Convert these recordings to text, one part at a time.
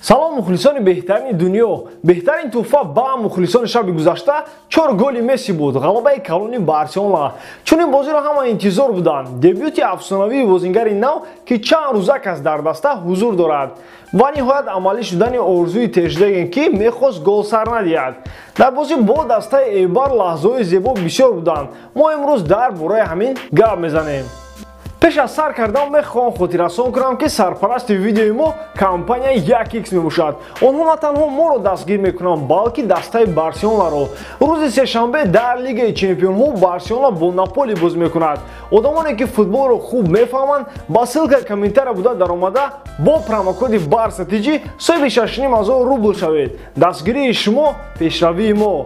Салом мухлисони беҳтарини дунё. Беҳтарин тӯҳфа ба мухлисони шаби гузашта 4 голи Месси буд. Ғалабаи калони Барселона. Чунин бозиро ҳама интизор буданд. Дебюти афсонавии бозингари нав, ки чанд рӯзак аст дар даста ҳузур дорад. Ва ниҳоят амалӣ шудани орзуи Тер Штеген, ки мехост гол сар надиҳад. Дар бозӣ бо дастаи Эйбар лаҳзаҳои зебо бисёр буданд. Мо имрӯз дар бораи ҳамин гап мезанем. Пеш аз сар кардан мехоҳам хотиррасон кунам, ки сарпарасти видеои мо компанияи 1x мебошад. Онҳо на танҳо моро дастгир мекунанд, балки дастаи Барселонаро. Рӯзи сешанбе дар Лигаи чемпионҳо Барселона бо Наполи бозӣ мекунад. Одамоне, ки футболро хуб мефаҳманд, ба ссылка комментария буда даромада бо промокоди Барса TG соҳиби 6,5 ҳазор рубл шавед. Дастгирии шумо пешравии мо.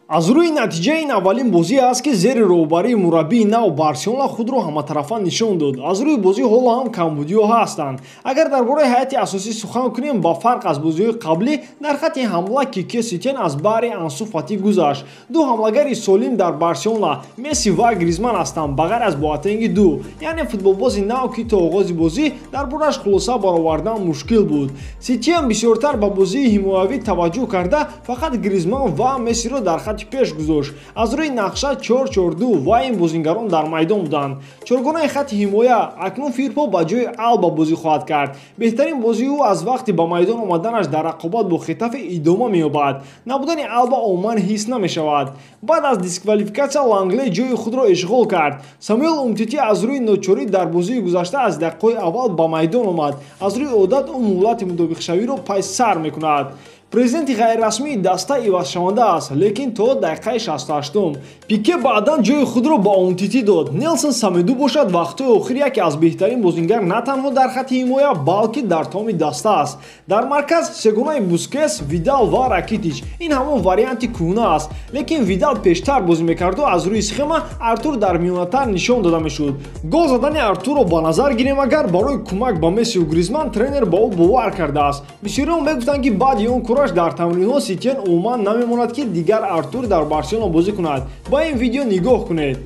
Аз рӯи натиҷа ин аввалин бозӣ аст, ки зери роҳбарии мураббии нав Барселона худро ҳаматарафа нишон дод. Аз рӯи бозӣ ҳоло ҳам камбудиҳо ҳастанд. Агар дар бораи ҳайати асосӣ сухан кунем, ба фарқ аз бозиҳои қаблӣ дар хатти ҳамла Кике Сетиен аз баҳри Ансу Фати гузашт. Ду ҳамлагари солим дар Барселона Месси ва Гризман ҳастанд, ба ғайр аз Боатенги ду, яъне футболбози нав, ки то оғози бозӣ дар борааш хулоса баровардан мушкил буд. Сетиен бисёртар ба бозии ҳимоявӣ таваҷҷӯҳ карда, фақат Гризман ва Мессиро дар хатти пеш гузошт. Аз рӯи нақша 4-4-2 ва ин бозингарон дар майдон буданд. Чоргонаи хатти ҳимоя акнун Фирпо ба ҷои Алба бозӣ хоҳад кард. Беҳтарин бозии ӯ аз вақти ба майдон омаданаш дар рақобат бо Хетафе идома меёбад. Набудани Алба умуман ҳис намешавад. Баъд аз дисквалификатсия Лангле ҷои худро ишғол кард. Самуэл Умтити аз рӯи ночорӣ дар бозии гузашта аз дақиқаҳои аввал ба майдон омад. Аз рӯи одат ӯ муҳлати мутобиқшавиро пай сар мекунад. Президенти ғайрирасмии даста ивазшаванда аст, лекин то дақиқаи 68-ум. Пике баъдан ҷои худро ба Умтити дод. Нелсон Самеду бошад вақтҳои охир яке аз беҳтарин бозингар на танҳо дар хатти ҳимоя, балки дар тамоми даста аст. Дар марказ сегонаи Бускес, Видал ва Ракитич. Ин ҳамон варианти кӯҳна аст, лекин Видал пештар бозӣ мекарду аз рӯи схема Артур дар миёнатар нишон дода мешуд. Гол задани Артурро ба назар гирем, агар барои кӯмак ба Мессиву Гризман тренер ба ӯ бовар кардааст. Бисёриҳо мегуфтанд, ки баъди он кураш дар тамринҳо Сетиен умуман намемонад, ки дигар Артур дар Барселона бозӣ кунад. Ба ин видео нигоҳ кунед.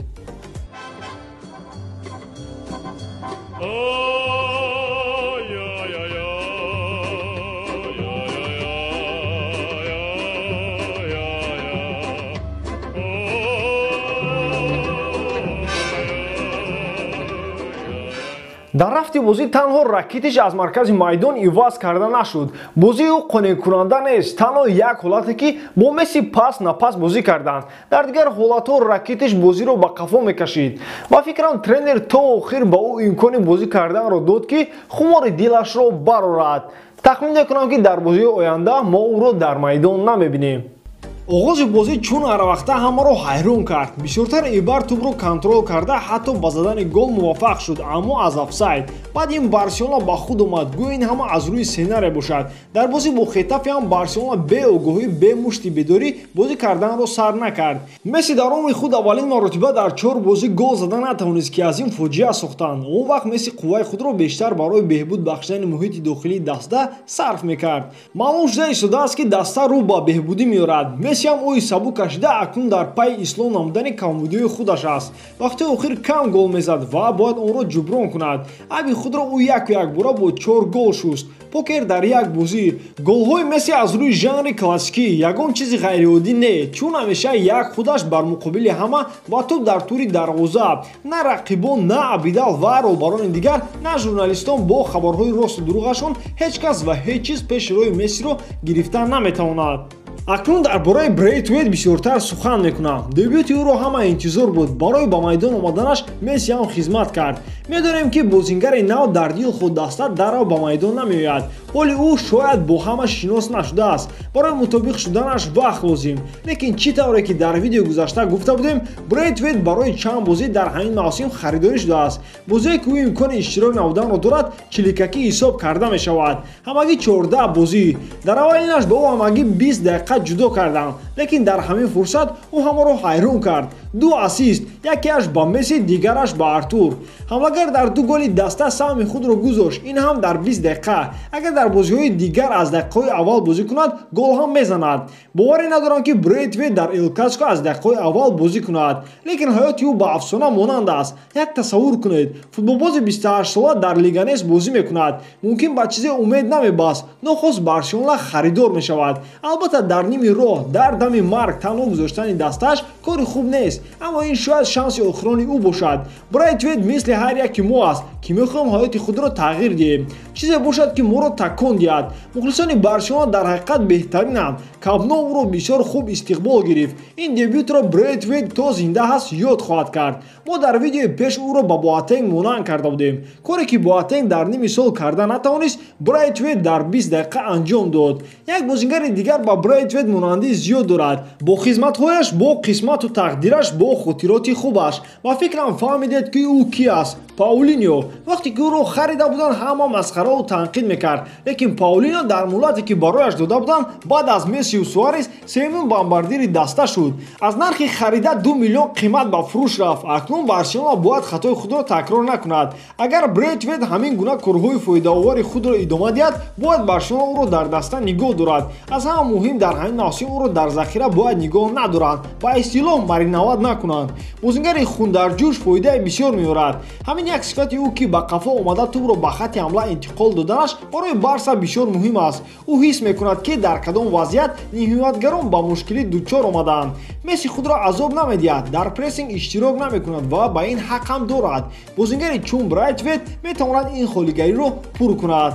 Дар рафти бозӣ танҳо Ракитич аз маркази майдон иваз карда нашуд. Бозии ӯ қонеъкунанда нест. Танҳо як ҳолате, ки бо Месси пас на пас бозӣ карданд. Дар дигар ҳолатҳо Ракитич бозиро ба қафо мекашид. Ба фикрам, тренер то охир ба ӯ имкони бозӣ карданро дод, ки хумори дилашро барорад. Тахмин мекунам, ки дар бозии оянда мо ӯро дар майдон намебинем. Оғози бозӣ чун ҳарвақта ҳамаро ҳайрон кард. Бисёртар Эйбар тӯбро контрол карда, ҳатто ба задани гол муваффақ шуд, аммо аз офсайд. Баъд ин Барселона ба худ омад, гӯё ин ҳама аз рӯи сценария бошад. Дар бозӣ бо Хетафе ҳам Барселона беогоҳӣ, бе мушти бедорӣ бозӣ карданро сар накард. Месси дар умри худ аввалин маротиба дар 4 бозӣ гол зада натавонист, ки аз ин фоҷиа сохтанд. Он вақт Месси қувваи худро бештар барои беҳбуд бахшидани муҳити дохилии даста сарф мекард. Маълум шуда истодааст, ки даста рӯ ба беҳбудӣ меорад. Месси ҳам ои сабук кашида акнун дар пайи ислоҳ намудани камбудиҳои худаш аст. Вақтҳои охир кам гол мезад ва бояд онро ҷуброн кунад. Айби худро ӯ яку якбора бо 4 гол шуст. Покер дар як бозӣ. Голҳои Месси аз рӯи жанри классикӣ, ягон чизи ғайриоддӣ не, чун ҳамеша як худаш бар муқобили ҳама ва тӯб дар тури дарвоза. На рақибон, на Абидал ва роҳбарони дигар, на журналистон бо хабарҳои росту дурӯғашон ҳеҷ кас ва ҳеҷ чиз пеши роҳи Мессиро гирифта наметавонад. Акнун дар бораи Брейтвейт бисёртар сухан мекунам. Дебюти ӯро ҳама интизор буд. Барои ба майдон омаданаш Месси ҳам хизмат кард. Медонем, ки бозингари нав дар дил худ даста дарав ба майдон намеояд. Ҳоли ӯ шояд бо ҳама шинос нашудааст. Барои мутобиқ шуданаш вақт лозим. Лекин чӣ тавре ки дар видеои гузашта гуфта будем, Брейтвейт барои чанд бозӣ дар ҳамин мавсим харидорӣ шудааст. Бозие, ки ӯ имкони иштирок намуданро дорад, чиликакӣ ҳисоб карда мешавад. Ҳамагӣ 14 бозӣ. Дар аввалинаш ба ӯ ҳамагӣ 20 дақиқа ҷудо карданд, лекин дар ҳамин фурсат ӯ ҳамаро ҳайрон кард. 2 ассист, якеаш ба Месси, дигараш ба Артур. Ҳамлагар дар 2 голи даста саҳми худро гузошт, ин ҳам дар 20 дақиқа. Агар дар бозиҳои дигар аз дақиқаҳои аввал бозӣ кунад, гол ҳам мезанад. Боварӣ надорам, ки Брейтвейт дар Эл Классико аз дақиқаҳои аввал бозӣ кунад, лекин ҳаёти ӯ ба афсона монанд аст. Як тасаввур кунед, футболбози 28сола дар Лиганес бозӣ мекунад. Мумкин ба чизе умед намебаст, нохост Барселона харидор мешавад. Албатта, дар ними роҳ, дар дами марг танҳо гузоштани дастааш кори хуб нест, аммо ин шояд шанси охирони ӯ бошад. Брейтвейт мисли ҳар яки мо аст, ки мехоҳем ҳаёти худро тағйир диҳем, чизе бошад, ки моро такон диҳад. Мухлисони Барселона дар ҳақиқат беҳтаринанд. Камп Ноу ӯро бисёр хуб истиқбол гирифт. Ин дебютро Брейтвейт то зинда ҳаст ёд хоҳад кард. Мо дар видеои пеш ӯро ба Боатенг монанд карда будем. Коре ки Боатенг дар ними сол карда натавонист, Брейтвейт дар 20 дақиқа анҷом дод. Як бозингари дигар ба Брейтвейт монандии зиёд дорад, бо хизматҳояш, бо қисмату тақдираш, бо хотироти хубаш. Ба фикрам, фаҳмидед, ки ӯ ки аст. Паулинио. Вақте ки ӯро харида буданд, ҳама масхараву танқид мекард, лекин Паулино дар муҳлате, ки барояш дода буданд, баъд аз Мессиу Суарес сеюмин бомбардири даста шуд. Аз нархи харида 2 миллион қимат ба фурӯш рафт. Акнун Барселона бояд хатои худро такрор накунад. Агар Брейтвейт ҳамин гуна корҳои фоидаовари худро идома диҳад, бояд Барселона ӯро дар даста нигоҳ дорад. Аз ҳама муҳим, дар ҳамин мавсим ӯро дар захира бояд нигоҳ надоранд, ба истилоҳ мариновать накунанд. Бозингари хундарҷӯш фоидаи бисёр меорад. Ҳамин як сифати ӯ, ки ба қафо омада тӯбро ба хатти ҳамла интиқол доданаш, барои Барса бисёр муҳим аст. Ӯ ҳис мекунад, ки дар кадом вазъият ниҳоятгарон ба мушкилӣ дучор омадаанд. Месси худро азоб намедиҳад, дар прессинг иштирок намекунад ва ба ин ҳақ ҳам дорад. Бозингари чун Брайтвейт метавонад ин холигариро пур кунад.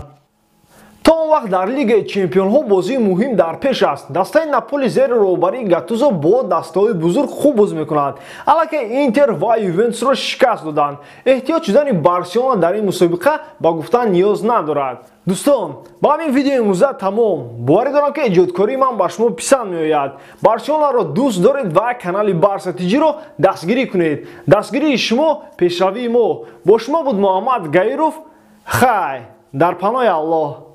То он вақт дар Лигаи чемпионҳо бозии муҳим дар пеш аст. Дастаи Наполи зери роҳбарии Гаттузо бо дастаҳои бузург хуб бозӣ мекунад. Аллакай Интер ва Ювентусро шикаст доданд. Эҳтиёт шудани Барселона дар ин мусобиқа ба гуфтан ниёз надорад. Дӯстон, ба ҳамин видеои имрӯза тамом. Боварӣ дорам, ки эҷодкории ман ба шумо писанд меояд. Барселонаро дӯст доред ва канали Барса Тиҷиро дастгирӣ кунед. Дастгирии шумо пешравии мо. Бо шумо буд Муҳаммад Гаиров. Хай, дар паноҳи Аллоҳ.